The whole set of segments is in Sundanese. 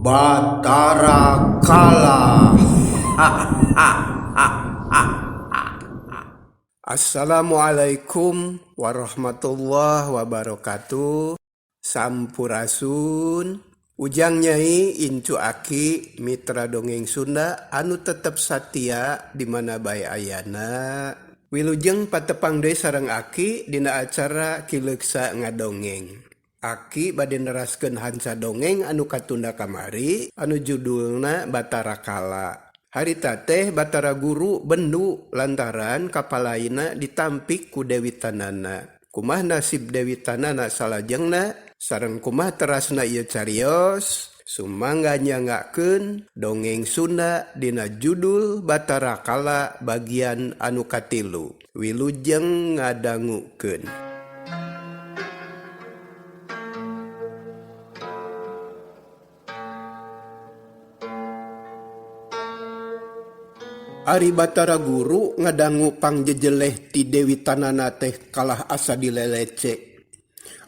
Batara Kala. Assalamualaikum warahmatullahi wabarakatuh. Sampurasun. Ujang Nyai incu aki mitra dongeng Sunda anu tetep satia di mana bae ayana. Wilujeng patepang deui sareng aki dina acara Kileuksa Ngadongeng. Aki bade neraskeun hanca dongeng anu katunda kamari anu judulna Batara Kala. Harita teh Batara Guru bendu lantaran kapalaina ditampik ku Dewi Tanana. Kumaha nasib Dewi Tanana salajengna sareng kumaha terasna ieu carios? Sumangga nyanggakeun dongeng Sunda dina judul Batara Kala bagian anu katilu. Wilujeng ngadangukeun. Ari Batara Guru ngadangu pangjejeleh ti Dewi Tanana teh kalah asa dilelece.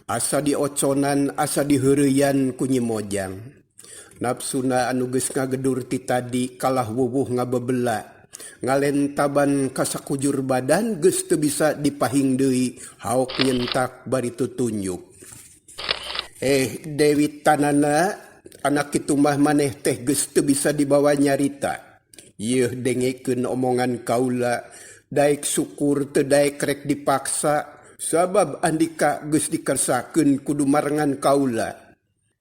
Asa dioconan, asa diheureyan ku Nyi Mojang. Nafsuna anu geus ngagedur ti tadi kalah wuwuh ngabebela. Ngalentaban ka sakujur badan geus teu bisa dipahing deui, haok nyentak bari tutunjuk. Eh Dewi Tanana, anak kitu mah maneh teh geus teu bisa dibawa nyarita. Yeuh dengekeun omongan kaula, daek syukur teu daek rek dipaksa, sabab andika geus dikersakeun kudu marengan kaula.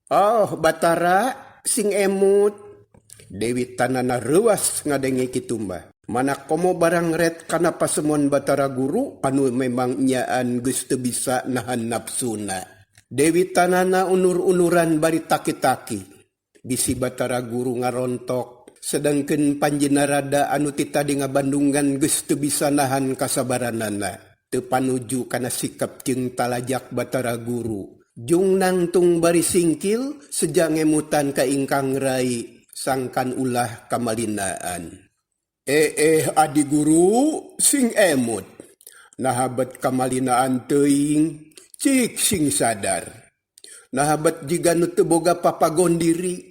Oh Batara, sing emut. Dewi Tanana reuas ngadenge kitu mah. Mana komo barang ret kana pasemon Batara Guru anu memang nyaan geus teu bisa nahan nafsuna. Dewi Tanana unur-unuran bari taki-taki. Bisi Batara Guru ngarontok. Sedangkeun Panji Narada anu ti tadi ngabandungan geus teu bisa nahan kasabaranana. Teu panuju kana sikap jeung talajak Batara Guru. Jung nangtung bari singkil seja ngemutan ka ingkang rai sangkan ulah kamalinaan. Eh adi guru sing emut. Naha bet kamalinaan teuing cik sing sadar. Naha bet jiga nu teu boga papagon diri.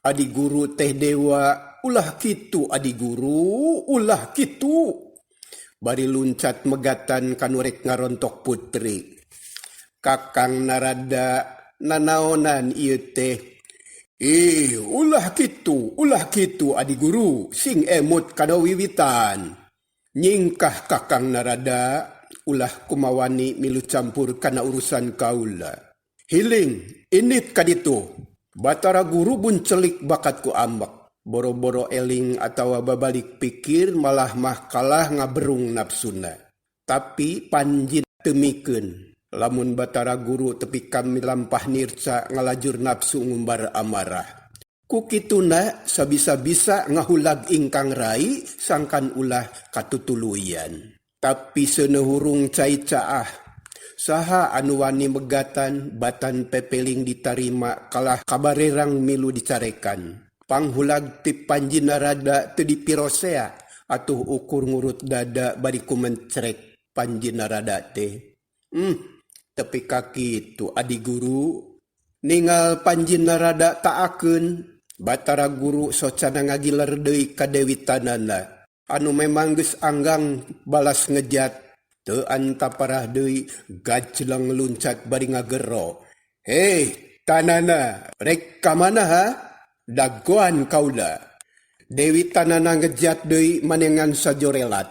Adi guru teh dewa ulah kitu adi guru ulah kitu. Bari luncat megatan kanu rek ngarontok putri. Kakang Narada nanaonan ieu teh. Ih ulah kitu ulah kitu adi guru sing emut kana wiwitan. Nyingkah Kakang Narada ulah kumawani milu campur kana urusan kaula. Hiling init ka ditu. Batara Guru buncelik bakat ku ambek. Boro-boro eling atawa babalik pikir malah mah kalah ngaberung nafsuna. Tapi Panji teu mikeun. Lamun Batara Guru tepi ka milampah nirca ngalajur nafsu ngumbar amarah. Ku kituna sabisa-bisa ngahulag ingkang rai sangkan ulah katutuluyan. Tapi seuneu hurung cai caah. Saha anu wani megatan batan pepeling ditarima kalah kabarerang milu dicarekan. Panghulag ti Panji Narada teu dipirosea atuh ukur ngurut dada bari kumencrek Panji Narada teh. Tepi ka kitu adi guru. Ningal Panji Narada taakeun, Batara Guru socana ngagiler deui ka Dewi Tanana anu memang geus anggang balas ngejat. Teu antaparah deui gajleng luncat bari ngagero. Heh, Tanana, rek ka mana ha? Dagoan kaula. Dewi Tanana ngejat deui manengan sajorelat.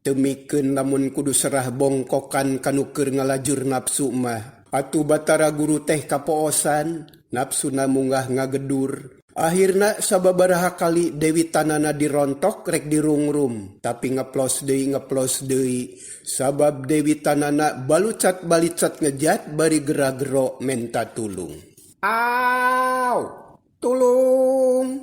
Teu mikeun lamun kudu serah bongkokan kanu keur ngalajur nafsu mah. Atuh Batara Guru teh kapoosan, nafsuna munggah ngagedur. Akhirna sababaraha kali Dewi Tanana dirontok rek dirungrum, tapi ngeplos deui ngeplos deui. Sabab Dewi Tanana balucat balicat ngejat bari gera-gero menta tulung. Aw, tulung.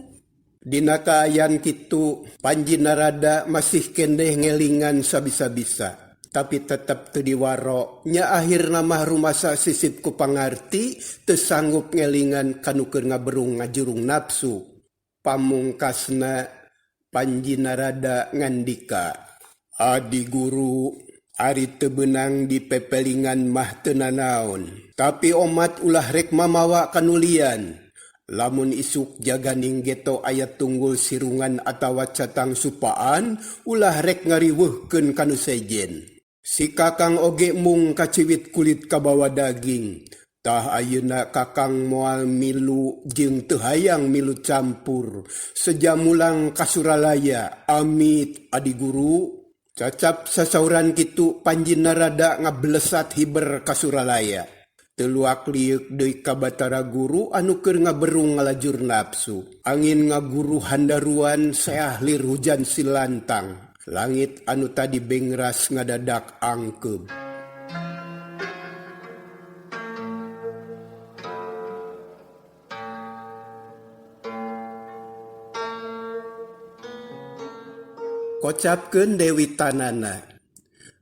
Dina kaayaan kitu, Panji Narada masih kendeh ngelingan sabisa-bisa. Tapi tetep teu diwaro, nya akhirna mah rumasa sisip ku pangarti teu sanggup ngelingan kanu keur ngaberung ngajurung nafsu. Pamungkasna Panji Narada ngandika, Adi guru, ari teu beunang di pepelingan mah teu nanaon. Tapi omat ulah rek mamawa kanulian. Lamun isuk jaganing geto aya tunggul sirungan atawa catang supaan, ulah rek ngariweuhkeun ka nu sejen. Si Kakang oge mung kaciwit kulit kabawa daging. Tah ayeuna Kakang moal milu jeung teu hayang milu campur. Seja mulang ka Suralaya, amit adi guru. Cacap sasauran kitu panjinna rada ngablesat hiber ka Suralaya. Teu luak lieuk deui ka Batara Guru anu keur ngaberung ngalajur napsu. Angin ngaguruh handaruan seah lir hujan silantang. Langit anu tadi bengras ngadadak angkeub. Kocapkeun Dewi Tanana.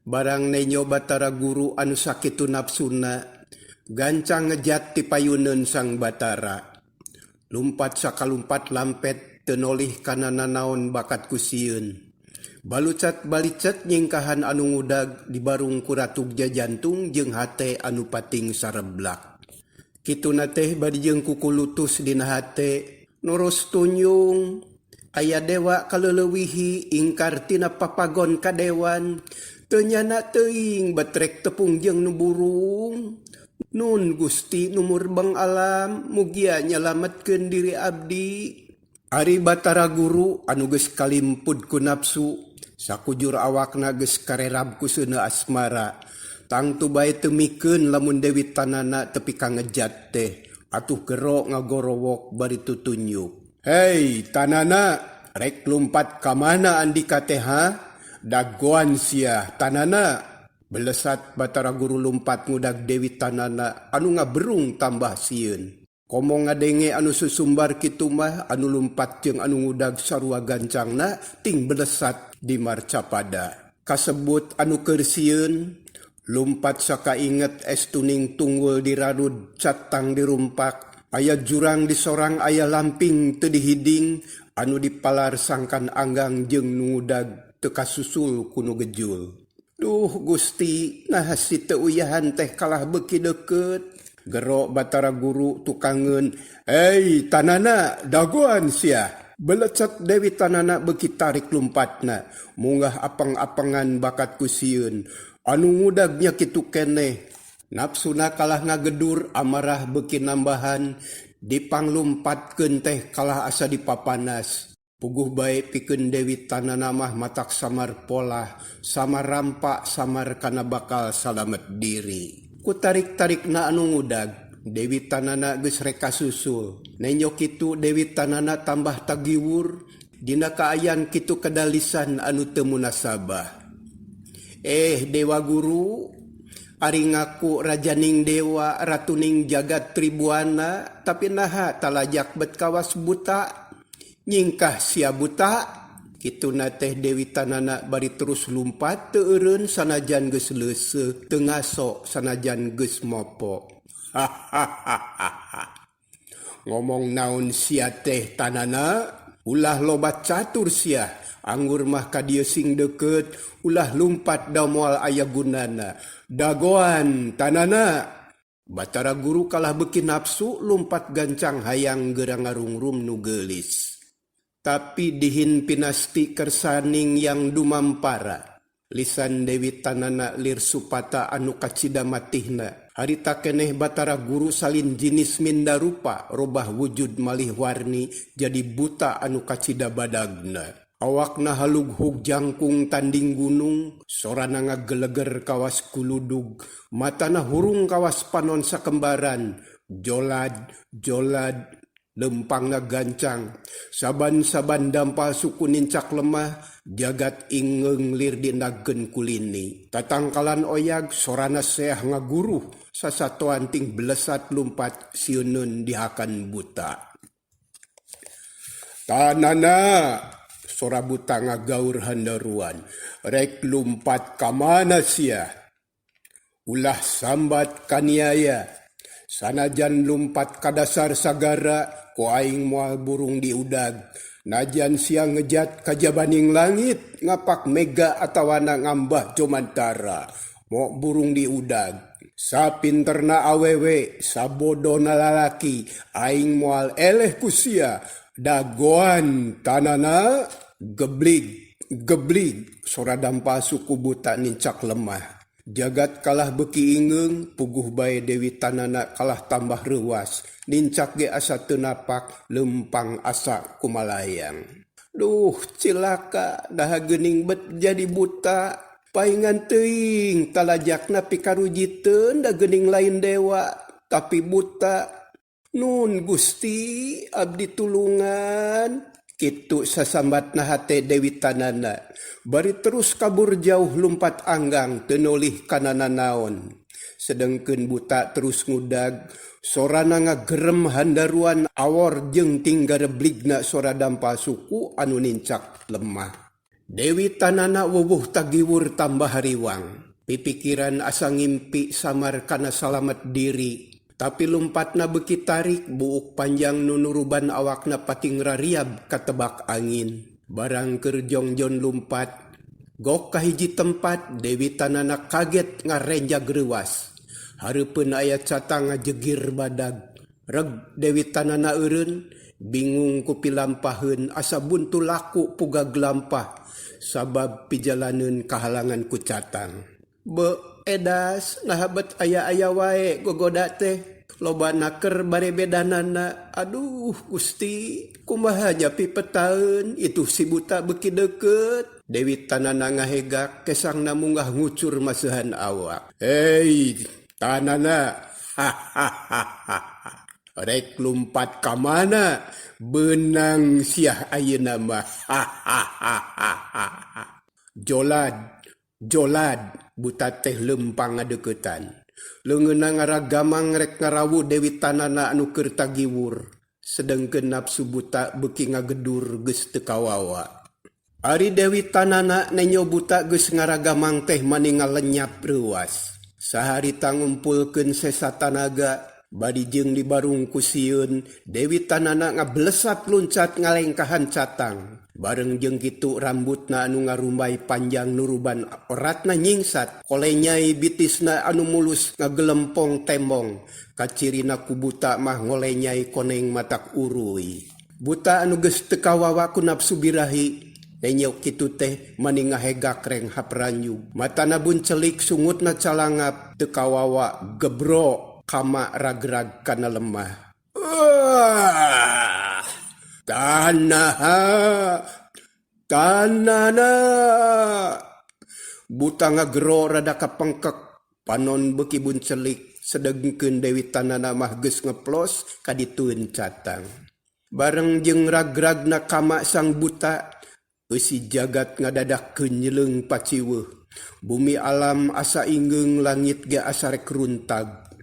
Barang nenyo Batara Guru anu sakitu napsuna, gancang ngejat ti payuneun Sang Batara. Lumpat sakalumpat lampet teu nolih kana nanaon bakat ku sieun. Balucat balicet nyingkahan anu ngudag dibarung ku ratug jajantung jeung hate anu pating sareblak. Kituna teh bari jeung kukulutus dina hate, nurus tunyung. Aya dewa kaleulewihi ingkar tina papagon kadewan, teu nyana teuing betrek tepung jeung nu burung. Nun Gusti nu murbeng alam, mugia nyalametkeun diri abdi. Ari Batara Guru anu geus kalimpud ku napsu, sakujur awakna geus karerab ku seuneu asmara. Tangtu bae teu mikeun lamun Dewi Tanana tepi ka ngejat teh, atuh gero ngagorowok bari tutunyuk. Hei Tanana, rek lumpat ka mana andika teh ha? Dagoan sia Tanana. Belesat Batara Guru lumpat ngudag Dewi Tanana anu ngaberung tambah sieun. Komo ngadenge anu susumbar kitu mah anu lumpat jeung anu ngudag sarua gancangna ting belesat di marcapada. Kasebut anu keur sieun lumpat sakainget estuning tunggul dirarud catang dirumpak. Aya jurang disorang aya lamping teu dihiding anu dipalar sangkan anggang jeung nu ngudag teu kasusul ku nu gejul. Duh Gusti, naha si teu uyahan teh kalah beuki deukeut. Gero Batara Guru tukangeun, "Hei Tanana, dagoan sia." Belecet Dewi Tanana beuki tarik lumpatna, munggah apang-apangan bakat ku sieun. Anu ngudag nya kitu keneh. Napsuna kalah ngagedur, amarah beuki nambahan, dipanglumpatkeun teh kalah asa dipapanas. Puguh bae pikeun Dewi Tanana mah matak samar polah, samar rampak, samar kana bakal salamet diri. Ku tarik-tarikna anu ngudag, Dewi Tanana geus rek kasusul. Nenjo kitu Dewi Tanana tambah tagiwur, dina kaayan kitu kadalisan anu teu munasabah. Dewa Guru, ari ngaku rajaning dewa, ratuning jagat tribuana, tapi naha talajak bet kawas buta, nyingkah sia buta. Kituna teh Dewi Tanana bari terus lumpat teu eureun sanajan geus leuseuh, teu ngaso sanajan geus mopo. Ngomong naon sia teh Tanana, ulah loba catur sia. Anggur mah ka dieu sing deukeut, ulah lumpat da moal aya gunana. Dagoan Tanana. Batara Guru kalah beuki nafsu lumpat gancang hayang geura ngarungrum nu geulis. Tapi dihin pinasti kersaning yang dumampara. Lisan Dewi Tanana lir supata anu kacida matihna. Harita keneh Batara Guru salin jinis mindarupa, robah wujud malih warni jadi buta anu kacida badagna. Awakna halughug jangkung tanding gunung, sorana ngageleger kawas kuludug, matana hurung kawas panon sakembaran, jolad, jolad, lempangna gancang, saban-saban dampal suku nincak lemah, jagat ingeung lir dinageun kulini. Tatangkalan oyag, sorana seah ngaguruh, sasatoan ting belesat lumpat sieuneun dihakan buta. Tanana, sora buta ngagaur handaruan, rek lumpat ka mana sia? Ulah sambat kaniaya, sanajan lumpat ka dasar sagara, ku aing moal burung diudag. Najan sia ngejat ka jabaning langit, ngapak mega atawana ngambah jomantara, mo burung diudag. Sapinterna awewe, sabodona lalaki, aing moal eleh ku sia, dagoan tanana geblig geblig sora dampa suku buta nincak lemah. Jagat kalah beuki ingeung, puguh bae Dewi Tanana kalah tambah reuwas, nincak ge asa teu napak, leumpang asa kumalayang. Duh cilaka, daha geuning bet jadi buta. Paingan teuing talajakna pikarujiteun da geuning lain dewa, tapi buta. Nun Gusti, abdi tulungan. Kitu sasambatna hate Dewi Tanana. Bari terus kabur jauh lumpat anggang teu nolih kana nanaon. Sedengkeun buta terus ngudag, sorana ngagerem handaruan awor jeung tinggarebligna sora dampa suku anu nincak lemah. Dewi Tanana wuwuh tagiwur tambah hariwang. Pipikiran asa ngimpi samar kana salamet diri. Tapi lumpatna beuki tarik, buuk panjang nu nuruban awakna pating rariab katebak angin. Barang keur jongjon lumpat, gok ka hiji tempat, Dewi Tanana kaget ngarenjag reuwas. Hareupeun aya catang ngajegir badag. Reg Dewi Tanana eureun, bingung ku pilampaheun asa buntu laku pugag lampah sabab pijalaneun kahalangan ku catang. Beuh edas naha bet aya-aya wae gogoda teh loba naker bare bedanana aduh Gusti kumaha nya pipetaeun ituh si buta beuki deukeut. Dewi Tanana ngahegak kesangna munggah ngucur maseuhan awak. Hei Tanana hahahaha rek lumpat ka mana beunang siah ayeuna mah hahahaha. Jolad jolad buta teh leumpang ngadeuketan. Leungeunna ngaragamang rek ngarawu Dewi Tanana anu keur tagiwur. Sedengkeun napsu buta beuki ngagedur geus teu kawawa. Ari Dewi Tanana nenyo buta geus ngaragamang teh mani ngalenyap reuwas. Saharita ngumpulkeun sesa tanaga bari jeung dibarung ku sieun Dewi Tanana ngablesat luncat ngalengkahan catang. Bareng jeung kitu rambutna anu ngarumbay panjang nuruban oratna nyingsat, kolenyai bitisna anu mulus ngagelempong tembong. Kacirina ku buta mah ngolenyai koneng matak uruy. Buta anu geus teu kawawa ku napsu birahi, nenyok kitu teh mani ngahegak reng hapranyu. Matana buncelik sungutna calangap, teu kawawa gebro kama ragrag kana lemah. Wah! Tanah, tanana. Buta ngagero rada kapengkek, panon beuki buncelik, sedengkeun Dewi Tanana mah geus ngeplos ka ditueun catang. Bareng jeung ragragna kama sang buta, eusi jagat ngadadakeun nyeleung paciweuh. Bumi alam asa ingeung langit ge asa rek runtag.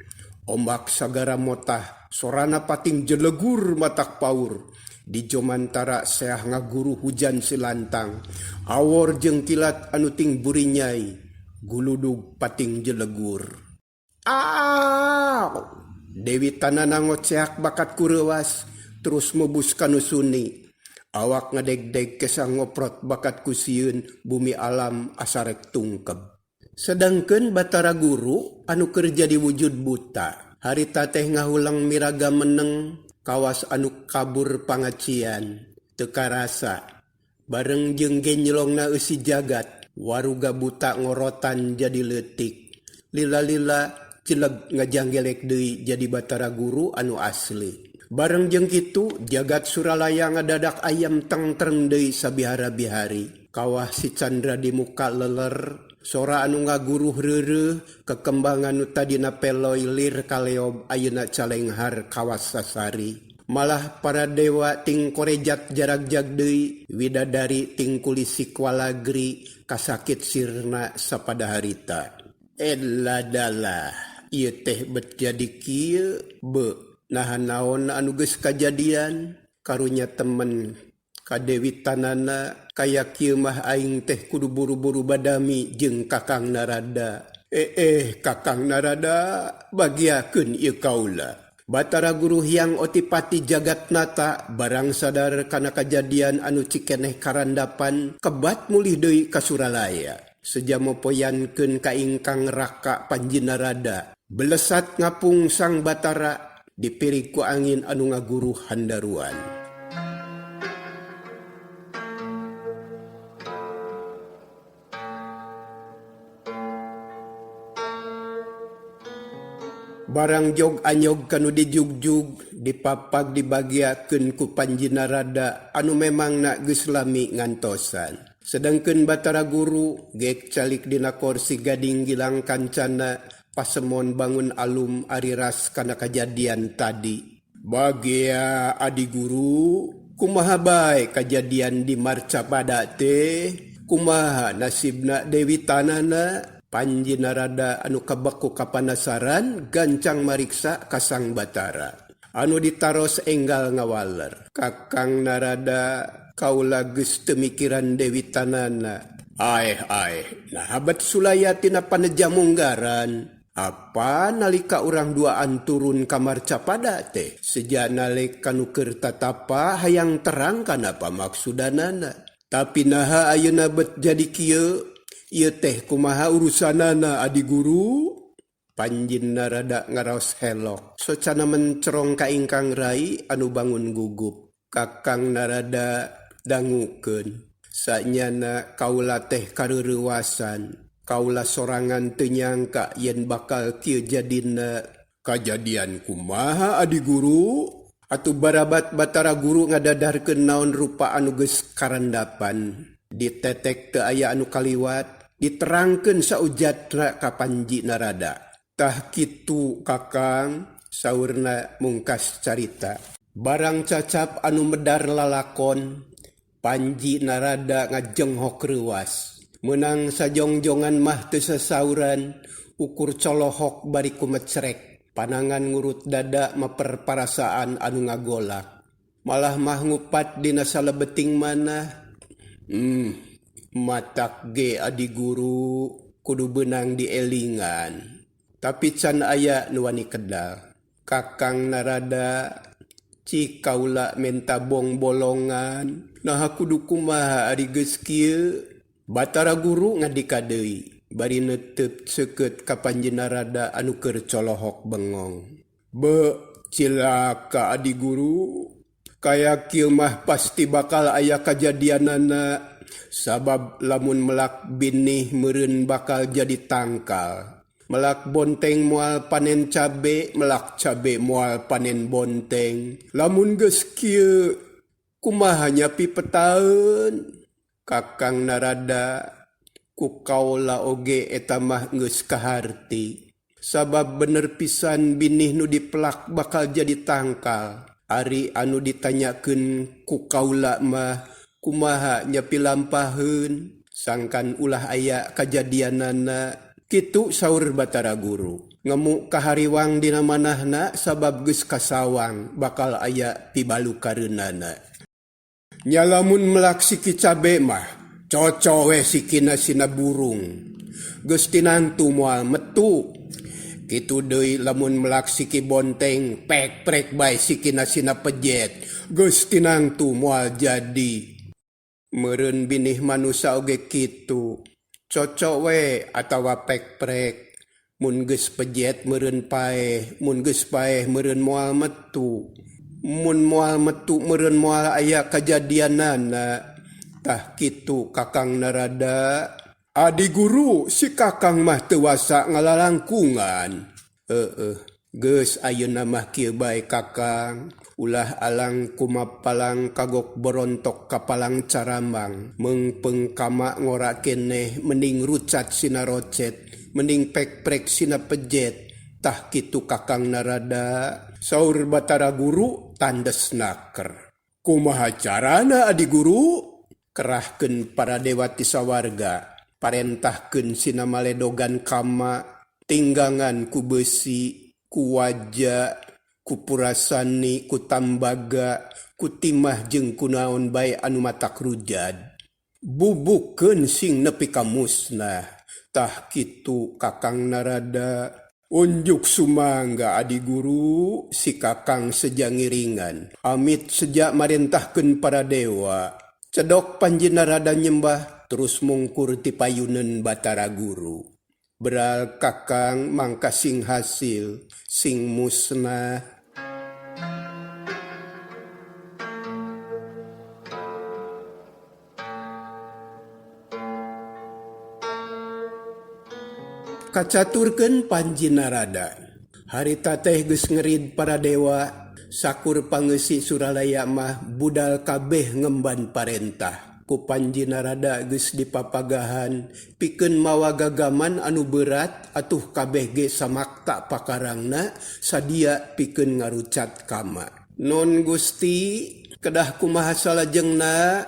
Ombak sagara motah, sorana pating jelegur matak paur. Di jomantara seah ngaguru hujan silantang. Awor jeung kilat anu ting burinyai, guludug pating jelegur. Aaw! Dewi Tanana ngoceak bakat kureuwas, terus mubus kanu suni. Awak ngadegdeg kesang ngoprot bakat ku sieun bumi alam asa rek tungkeb. Sedangkeun Batara Guru anu keur jadi wujud buta, harita teh ngahulang miraga meneng kawas anu kabur pangacian, teu karasa. Bareng jeung genjlongna eusi jagat, waruga buta ngorotan jadi leutik. Lila-lila cileg ngajanggelek deui jadi Batara Guru anu asli. Bareng jeung kitu jagat Suralaya ngadadak ayam tengtreng deui sabihara-bihari. Kawah si Candra di muka leler, sora anu ngaguruh reureuh, kekembangan nu tadina peloy lir kaleob ayeuna calenghar kawas sasari. Malah para dewa ting korejat jaragjag deui, widadari ting kulisik walagri, kasakit sirna sapada harita. Eladalah, ieu teh bet jadi kieu, beuh. Naha naon anu geus kajadian, karunya temen ka Dewi Tanana, kaya kieu mah aing teh kudu buru-buru badami jeung Kakang Narada. Kakang Narada, bagiakeun ieu kaula. Batara Guru Hyang Otipati Jagatnata barang sadar kana kajadian anu cikeneh karandapan kebat mulih deui ka Suralaya. Seja mopoyankeun ka ingkang raka Panji Narada. Belesat ngapung Sang Batara dipirig ku angin anu ngaguruh handaruan. Barang jog anyog kanu dijugjug dipapag dibagiakeun ku Panji Narada anu memangna geus lami ngantosan. Sedengkeun Batara Guru gek calik dina korsi gading gilang kancana pasemon bangun alum ari ras kana kajadian tadi. Bagea Adi Guru, kumaha bae kajadian di Marcapada teh? Kumaha nasibna Dewi Tanana? Panji Narada anu kebek ku kapanasaran gancang mariksa ka Sang Batara. Anu ditaros enggal ngawaler. Kakang Narada, kaula geus teu mikiran Dewi Tanana. Aeh aeh, naha bet sulaya tina paneja munggaran. Apa nalika urang duaan turun ka Marcapada teh sejana lek kanu keur tatapa hayang terang kana pamaksudanana. Tapi naha ayeuna bet jadi kieu? Ieu teh kumaha urusanana adi guru? Panjin Narada ngaraos helok socana mencerong ka ingkang rai anu bangun gugup. Kakang Narada dangukeun. Sanyana kaula teh kareurewasan. Kaula sorangan teu nyangka yen bakal kieu jadina. Kajadian kumaha adi guru? Atuh barabat Batara Guru ngadadarkeun naon rupa anu geus karandapan. Ditetek teu aya anu kaliwat, diterangkeun saujatna ka Panji Narada. Tah kitu Kakang, saurna mungkas carita. Barang cacap anu medar lalakon, Panji Narada ngajenghok reuwas. Meunang sajongjongan mah teu sasauran, ukur colohok bari kumecrek. Panangan ngurut dada maper parasaan anu ngagolak. Malah mah ngupat dina salebeting manah. Matak ge adi guru kudu beunang dielingan. Tapi can aya nu wani kedal. Kakang Narada, cik kaula menta bong bolongan. Naha kudu kumaha ari geus kieu? Batara Guru ngadika deui bari neuteup seukeut ka Panji Narada anu keur colohok bengong. Beuh, cilaka adi guru. Kaya kieu mah pasti bakal aya kajadianana. Sabab lamun melak binih meureun bakal jadi tangkal. Melak bonteng moal panen cabe, melak cabe moal panen bonteng. Lamun geus kieu, kumaha nya pipetaeun? Kakang Narada, ku kaula oge eta mah geus kaharti. Sabab bener pisan binih nu dipelak bakal jadi tangkal. Ari anu ditanyakeun ku kaula mah kumaha nya pilampaheun sangkan ulah aya kajadianana. Kitu saur Batara Guru. Ngemu kahariwang dina manahna sabab geus kasawang bakal aya pibalukareunana. Nya lamun melak siki cabe mah coco we sikina sina burung. Geus tinantu moal metu. Kitu deui lamun melak siki bonteng pek-prek bae sikina sina pejet. Geus tinantu moal jadi. Meureun binih manusa oge kitu. Coco we atawa pek-prek. Mun geus pejet meureun paeh, mun geus paeh meureun moal metu. Mun moal metu meureun moal aya kajadianana. Tah kitu Kakang Narada. Adi guru si Kakang mah teu wasa ngalalangkungan. Heueuh, geus ayeuna mah kieu bae Kakang. Ulah alang kumapalang kagok borontok kapalang caramang. Meungpeung kama ngora keneh mending rucat sina rocet, mending pek-prek sina pejet. Tah kitu Kakang Narada. Saur Batara Guru tandes naker. Kumaha carana adi guru? Kerahkeun para dewa ti sawarga, parentahkeun sina maledogan kama, tinggangan ku beusi, ku waja, ku purasani, ku tambaga, ku timah jeung ku naon bae anu matak rujad. Bubukeun sing nepi ka musnah. Tah kitu Kakang Narada. Unjuk sumangga adi guru, si Kakang seja ngiringan. Amit seja marentahkeun para dewa. Cedok Panji Narada nyembah, terus mungkur ti payuneun Batara Guru. Beral kakang mangka sing hasil sing musnah. Kacaturkeun Panji Narada. Harita teh geus ngerid para dewa, sakur pangeusi Suralaya mah budal kabeh ngemban parentah. Ku Panji Narada geus dipapagahan pikeun mawa gagaman anu beurat atuh kabeh ge samakta pakarangna sadia pikeun ngarucat kama. Non Gusti, kedah kumaha salajengna?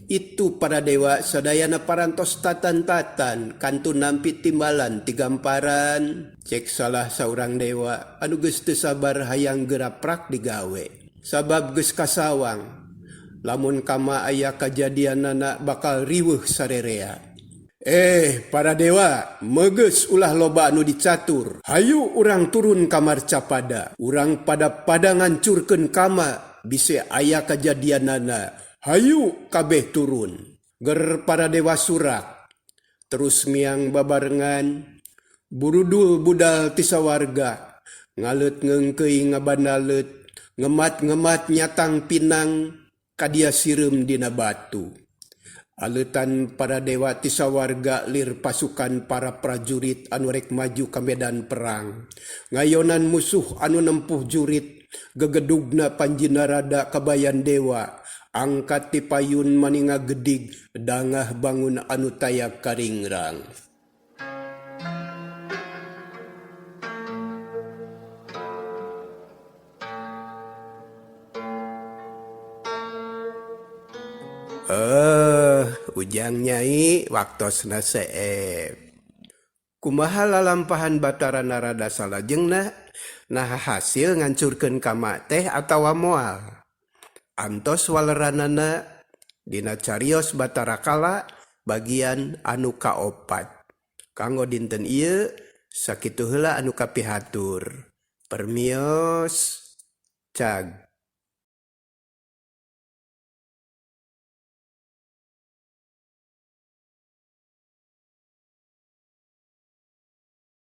Itu para dewa sadayana parantos tatan-tatan kantun nampi timbalan ti gamparan. Cek salah saurang dewa anu geus teu sabar hayang geura prak digawe. Sabab geus kasawang lamun kama aya kajadianana bakal riweuh sarerea. Eh para dewa, meugeus ulah loba anu dicatur. Hayu urang turun ka marcapada. Urang pada-pada ngancurkeun kama bisi aya kajadianana. Hayu kabeh turun. Ger para dewa surak. Terus miang babarengan. Burudul budal ti sawarga. Ngaleut ngeungkeuy ngabandaleut. Ngemat-ngemat nyatang pinang kadia sireum dina batu. Aleutan para dewa ti sawarga lir pasukan para prajurit anu rek maju ka medan perang. Ngayonan musuh anu nempuh jurit, gegedugna Panji Narada kabayan dewa, angkat ti payun mani ngagedig dangah bangun anu taya karingrang. Eh, ujang nyai waktosna seep. Kumaha lalampahan Batara Narada salajengna naha hasil ngancurkeun kama teh atawa moal. Antos waleranana dina carios Batara Kala bagian anu kaopat. Kanggo dinten ieu sakitu heula anu kapihatur. Permios cag.